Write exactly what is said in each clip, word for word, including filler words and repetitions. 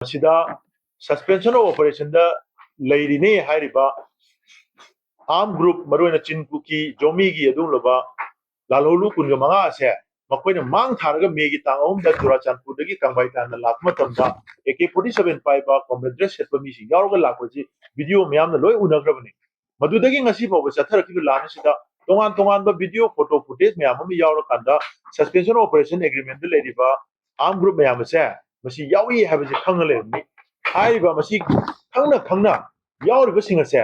ꯃꯁꯤꯗ suspension of operationꯗ ꯂꯩꯔꯤꯅꯦ ꯍꯥꯏꯔꯤꯕ armed group, ꯃꯔꯨꯑꯣꯏꯅ ꯆꯤꯟ ꯀꯨꯀꯤ ꯖꯣꯃꯤꯒꯤ ꯑꯗꯨꯒꯨꯝꯂꯕ ꯂꯥꯜꯍꯧꯂꯨ ꯀꯨꯟꯒ ꯃꯉꯥ ꯑꯁꯦ ꯃꯈꯣꯏꯅ ꯃꯥꯡ ꯊꯥꯔꯒ ꯃꯦꯒꯤ ꯇꯥꯡ ꯑꯍꯨꯝꯗ ꯆꯨꯔꯥꯆꯥꯟꯄꯨꯔꯗꯒꯤ ꯀꯪꯕꯥꯏ ꯇꯥꯟꯅ ꯂꯥꯛꯄ ꯃꯇꯝꯗ AK forty seven ꯄꯥꯏꯕ, combat dress ꯁꯦꯠꯄ ꯃꯤꯁꯤꯡ ꯌꯥꯎꯔꯒ ꯂꯥꯛꯄꯁꯤ video ꯃꯌꯥꯝꯅ ꯂꯣꯏ ꯎꯅꯈ꯭ꯔꯕꯅꯤ꯫ ꯃꯗꯨꯗꯒꯤ ꯉꯁꯤ ꯐꯥꯎꯕ ꯆꯠꯊꯔꯛꯈꯤꯕ ꯂꯥꯟ ꯑꯁꯤꯗ ꯇꯣꯉꯥꯟ ꯇꯣꯉꯥꯟꯕ video, photo footage ꯃꯌꯥꯝ ꯑꯃ ꯌꯥꯎꯔꯀꯥꯟꯗ suspension of operation agreementꯗ ꯂꯩꯔꯤꯕ armed group ꯃꯌꯥꯝ ꯑꯁꯦ ꯃꯁꯤ ꯌꯥꯎꯏ ꯍꯥꯏꯕꯁꯤ ꯈꯪꯅ ꯂꯩꯔꯝꯃꯤ꯫ ꯍꯥꯏꯔꯤꯕ ꯃꯁꯤ ꯈꯪꯅ ꯈꯪꯅ ꯌꯥꯎꯔꯤꯕꯁꯤꯡ ꯑꯁꯦ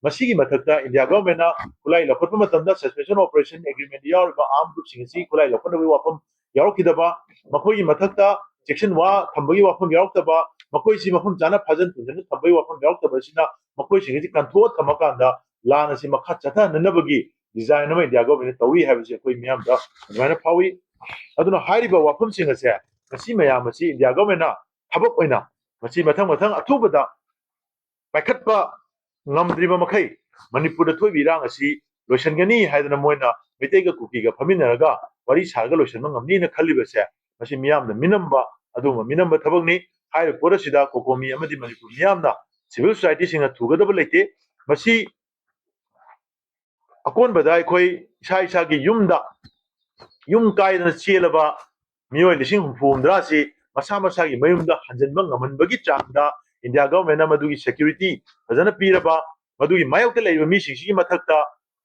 ꯃꯁꯤꯒꯤ ꯃꯊꯛꯇ India governmentꯅ ꯈꯨꯠꯂꯥꯏ ꯂꯧꯈꯠꯄ ꯃꯇꯝꯗ suspension of operation agreementꯗ ꯌꯥꯎꯔꯤꯕ armed groupꯁꯤꯡ ꯑꯁꯤ ꯈꯨꯠꯂꯥꯏ ꯂꯧꯈꯠꯅꯕꯒꯤ ꯋꯥꯐꯝ ꯌꯥꯎꯔꯛꯈꯤꯗꯕ, ꯃꯈꯣꯏꯒꯤ ꯃꯊꯛꯇ ꯆꯦꯛꯁꯤꯟ ꯋꯥ ꯊꯝꯕꯒꯤ ꯋꯥꯐꯝ ꯌꯥꯎꯔꯛꯇꯕ, ꯃꯈꯣꯏꯁꯤ ꯃꯐꯝ ꯆꯥꯅ ꯐꯥꯖꯟ ꯄꯨꯟꯖꯟꯅ ꯊꯝꯕꯒꯤ ꯋꯥꯐꯝ ꯌꯥꯎꯔꯛꯇꯕ ꯑꯁꯤꯅ ꯃꯈꯣꯏꯁꯤꯡ ꯑꯁꯤ ꯀꯟꯊꯣꯛꯑ ꯊꯝꯃꯀꯥꯟꯗ ꯂꯥꯟ ꯑꯁꯤ ꯃꯈꯥ ꯆꯠꯊꯍꯟꯅꯅꯕꯒꯤ design ꯑꯃ India governmentꯅ ꯇꯧꯏ ꯍꯥꯏꯕꯁꯤ ꯑꯩꯈꯣꯏ ꯃꯤꯌꯥꯝꯗ ꯑꯗꯨꯃꯥꯏꯅ ꯐꯥꯎꯏ꯫ ꯑꯗꯨꯅ ꯍꯥꯏꯔꯤꯕ ꯋꯥꯐꯝꯁꯤꯡ ꯑꯁꯦ ꯉꯁꯤ ꯃꯌꯥꯝ ꯑꯁꯤ India governmentꯅ ꯊꯕꯛ ꯑꯣꯏꯅ ꯃꯁꯤ ꯃꯊꯪ ꯃꯊꯪ ꯑꯊꯨꯕꯗ ꯄꯥꯏꯈꯠꯄ ꯉꯝꯗ꯭ꯔꯤꯕ ꯃꯈꯩ ꯃꯅꯤꯄꯨꯔꯗ ꯊꯣꯛꯏꯕ ꯏꯔꯥꯡ ꯑꯁꯤ ꯂꯣꯏꯁꯤꯟꯒꯅꯤ ꯍꯥꯏꯗꯅ ꯃꯣꯏꯅ ꯃꯩꯇꯩꯒ ꯀꯨꯀꯤꯒ ꯐꯝꯃꯤꯟꯅꯔꯒ ꯋꯥꯔꯤ ꯁꯥꯔꯒ ꯂꯣꯏꯁꯤꯟꯕ ꯉꯝꯅꯤꯅ ꯈꯜꯂꯤꯕꯁꯦ ꯃꯁꯤ ꯃꯤꯌꯥꯝꯅ ꯃꯤꯅꯝꯕ, ꯑꯗꯨꯒꯨꯝꯕ ꯃꯤꯅꯝꯕ ꯊꯕꯛꯅꯤ꯫ ꯍꯥꯏꯔꯤꯕ ꯄꯣꯠ ꯑꯁꯤꯗ ꯀꯣꯀꯣꯃꯤ ꯑꯃꯗꯤ ꯃꯅꯤꯄꯨꯔ ꯃꯤꯌꯥꯝꯅ, civil societyꯁꯤꯡꯅ ꯊꯨꯒꯗꯕ ꯂꯩꯇꯦ꯫ ꯃꯁꯤ ꯑꯀꯣꯟꯕꯗ ꯑꯩꯈꯣꯏ ꯏꯁꯥ ꯏꯁꯥꯒꯤ ꯌꯨꯝꯗ, ꯌꯨꯝ ꯀꯥꯏꯗꯅ ꯆꯦꯜꯂꯕ ꯃꯤꯑꯣꯏ ꯂꯤꯁꯤꯡ ꯍꯨꯝꯐꯨ ꯍꯨꯝꯗ꯭ꯔꯥꯁꯤ ꯃꯁꯥ ꯃꯁꯥꯒꯤ ꯃꯌꯨꯝꯗ ꯍꯟꯖꯤꯟꯕ ꯉꯝꯍꯟꯕꯒꯤ ꯆꯥꯡꯗ India governmentꯅ ꯃꯗꯨꯒꯤ security ꯐꯖꯅ ꯄꯤꯔꯕ, ꯃꯗꯨꯒꯤ ꯃꯥꯌꯣꯛꯇ ꯂꯩꯔꯤꯕ ꯃꯤꯁꯤꯡꯁꯤꯒꯤ ꯃꯊꯛꯇ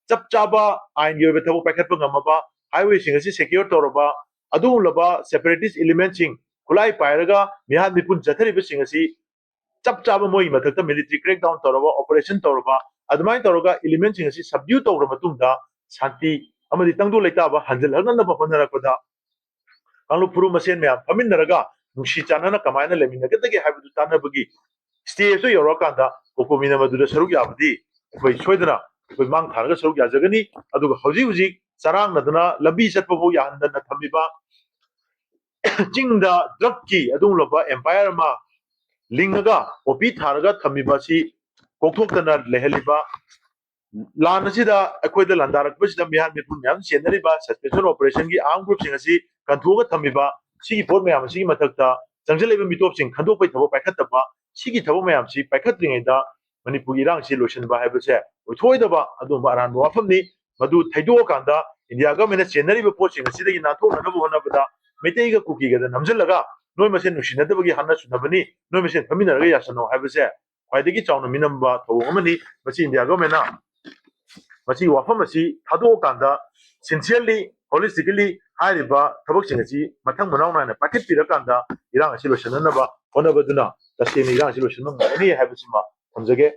ꯆꯞ ꯆꯥꯕ ꯑꯥꯏꯟꯒꯤ ꯑꯣꯏꯕ ꯊꯕꯛ ꯄꯥꯏꯈꯠꯄ ꯉꯝꯃꯕ, highwayꯁꯤꯡ ꯑꯁꯤ secure ꯇꯧꯔꯕ, ꯑꯗꯨꯒꯨꯝꯂꯕ separatist elementꯁꯤꯡ, ꯈꯨꯠꯂꯥꯏ ꯄꯥꯏꯔꯒ ꯃꯤꯍꯥꯠ ꯃꯤꯄꯨꯟ ꯆꯠꯊꯔꯤꯕꯁꯤꯡ ꯑꯁꯤ ꯆꯞ ꯆꯥꯕ ꯃꯣꯏꯒꯤ ꯃꯊꯛꯇ military crackdown ꯇꯧꯔꯕ, operation ꯇꯧꯔꯕ, ꯑꯗꯨꯃꯥꯏꯅ ꯇꯧꯔꯒ elementꯁꯤꯡ ꯑꯁꯤ subdue ꯇꯧꯔꯕ ꯃꯇꯨꯡꯗ ꯁꯥꯟꯇꯤ ꯑꯃꯗꯤ ꯇꯪꯗꯨ ꯂꯩꯇꯥꯕ ꯍꯟꯖꯤꯜꯍꯟꯅꯕ ꯍꯣꯠꯅꯔꯛꯄꯗ ꯀꯥꯡꯂꯨꯞ ꯐꯨꯔꯨꯞ ꯃꯁꯦꯟ ꯃꯌꯥꯝ ꯐꯝꯃꯤꯟꯅꯔꯒ ꯅꯨꯡꯁꯤ ꯆꯥꯟꯅꯅ ꯀꯃꯥꯏꯅ ꯂꯩꯃꯤꯟꯅꯒꯗꯒꯦ ꯍꯥꯏꯕꯗꯨ ꯇꯥꯟꯅꯕꯒꯤ stageꯇ ꯌꯧꯔꯛꯑꯀꯥꯟꯗ ꯀꯣꯀꯣꯃꯤꯅ ꯃꯗꯨꯗ ꯁꯔꯨꯛ ꯌꯥꯕꯗꯤ ꯑꯩꯈꯣꯏ ꯁꯣꯏꯗꯅ ꯑꯩꯈꯣꯏ ꯃꯥꯡ ꯊꯥꯔꯒ ꯁꯔꯨꯛ ꯌꯥꯖꯒꯅꯤ꯫ ꯑꯗꯨꯒ ꯍꯧꯖꯤꯛ ꯍꯧꯖꯤꯛ ꯆꯔꯥꯡꯅꯗꯅ ꯂꯝꯕꯤ ꯆꯠꯄꯐꯥꯎ ꯌꯥꯍꯟꯗꯅ ꯊꯝꯃꯤꯕ, ꯆꯤꯡꯗ drugꯀꯤ ꯑꯗꯨꯒꯨꯝꯂꯕ empire ꯑꯃ ꯂꯤꯡꯉꯒ ꯄꯣꯄꯤ ꯊꯥꯔꯒ ꯊꯝꯃꯤꯕ ꯑꯁꯤ ꯀꯣꯛꯊꯣꯛꯇꯅ ꯂꯩꯍꯜꯂꯤꯕ, ꯂꯥꯟ ꯑꯁꯤꯗ ꯑꯩꯈꯣꯏꯗ ꯂꯥꯟꯗꯥꯔꯛꯄꯁꯤꯗ ꯃꯤꯍꯥꯠ ꯃꯤꯄꯨꯟ ꯃꯌꯥꯝ ꯆꯦꯟꯅꯔꯤꯕ suspension operationꯒꯤ armed groupꯁꯤꯡ ꯑꯁꯤ ꯀꯟꯊꯣꯛꯑꯒ ꯊꯝꯃꯤꯕ, ꯁꯤꯒꯤ ꯄꯣꯠ ꯃꯌꯥꯝ ꯑꯁꯤꯒꯤ ꯃꯊꯛꯇ ꯆꯪꯁꯤꯜꯂꯛꯏꯕ ꯃꯤꯇꯣꯞꯁꯤꯡ ꯈꯟꯗꯣꯛꯄꯒꯤ ꯊꯕꯛ ꯄꯥꯏꯈꯠꯇꯕ, ꯁꯤꯒꯤ ꯊꯕꯛ ꯃꯌꯥꯝꯁꯤ ꯄꯥꯏꯈꯠꯇ꯭ꯔꯤꯉꯩꯗ ꯃꯅꯤꯄꯨꯔꯒꯤ ꯏꯔꯥꯡꯁꯤ ꯂꯣꯏꯁꯤꯟꯕ ꯍꯥꯏꯕꯁꯦ ꯑꯣꯏꯊꯣꯛꯑꯣꯏꯗꯕ ꯑꯗꯨꯒꯨꯝꯕ ꯑꯔꯥꯟꯕ ꯋꯥꯐꯝꯅꯤ꯫ ꯃꯗꯨ ꯊꯩꯗꯣꯛꯑꯀꯥꯟꯗ ꯏꯟꯗꯤꯌꯥ ꯒꯚꯔꯟꯃꯦꯟꯅ ꯆꯦꯟꯅꯔꯤꯕ ꯄꯣꯠꯁꯤꯡ ꯑꯁꯤꯗꯒꯤ ꯅꯥꯟꯊꯣꯛꯅꯅꯕ ꯍꯣꯠꯅꯕꯗ ꯃꯩꯇꯩꯒ ꯀꯨꯀꯤꯒꯗ ꯅꯝꯁꯤꯜꯂꯒ ꯅꯣꯏ ꯃꯁꯦꯟ ꯅꯨꯡꯁꯤꯅꯗꯕꯒꯤ ꯍꯥꯠꯅ ꯁꯨꯅꯕꯅꯤ, ꯅꯣꯏ ꯃꯁꯦꯟ ꯐꯝꯃꯤꯟꯅꯔꯒ ꯌꯥꯁꯟꯅꯧ ꯍꯥꯏꯕꯁꯦ ꯈ꯭ꯋꯥꯏꯗꯒꯤ ꯆꯥꯎꯅ ꯃꯤꯅꯝꯕ ꯊꯧꯑꯣꯡ ꯑꯃꯅꯤ꯫ ꯃꯁꯤ ꯏꯟꯗꯤꯌꯥ ꯒꯚꯔꯟꯃꯦꯟꯅ ꯃꯁꯤꯒꯤ ꯋꯥꯐꯝ ꯑꯁꯤ ꯊꯥꯗꯣꯛꯑꯀꯥꯟꯗ sincerely, holistically ꯍꯥꯏꯔꯤꯕ ꯊꯕꯛꯁꯤꯡ ꯑꯁꯤ ꯃꯊꯪ ꯃꯅꯥꯎ ꯅꯥꯏꯅ ꯄꯥꯏꯈꯠꯄꯤꯔꯀꯥꯟꯗ ꯏꯔꯥꯡ ꯑꯁꯤ ꯂꯣꯏꯁꯤꯟꯅꯅꯕ ꯍꯣꯠꯅꯕꯗꯨꯅ ꯇꯁꯦꯡꯅ ꯏꯔꯥꯡ ꯑꯁꯤ ꯂꯣꯏꯁꯤꯟꯕ ꯉꯝꯒꯅꯤ ꯍꯥꯏꯕꯁꯤꯃ ꯊꯝꯖꯒꯦ꯫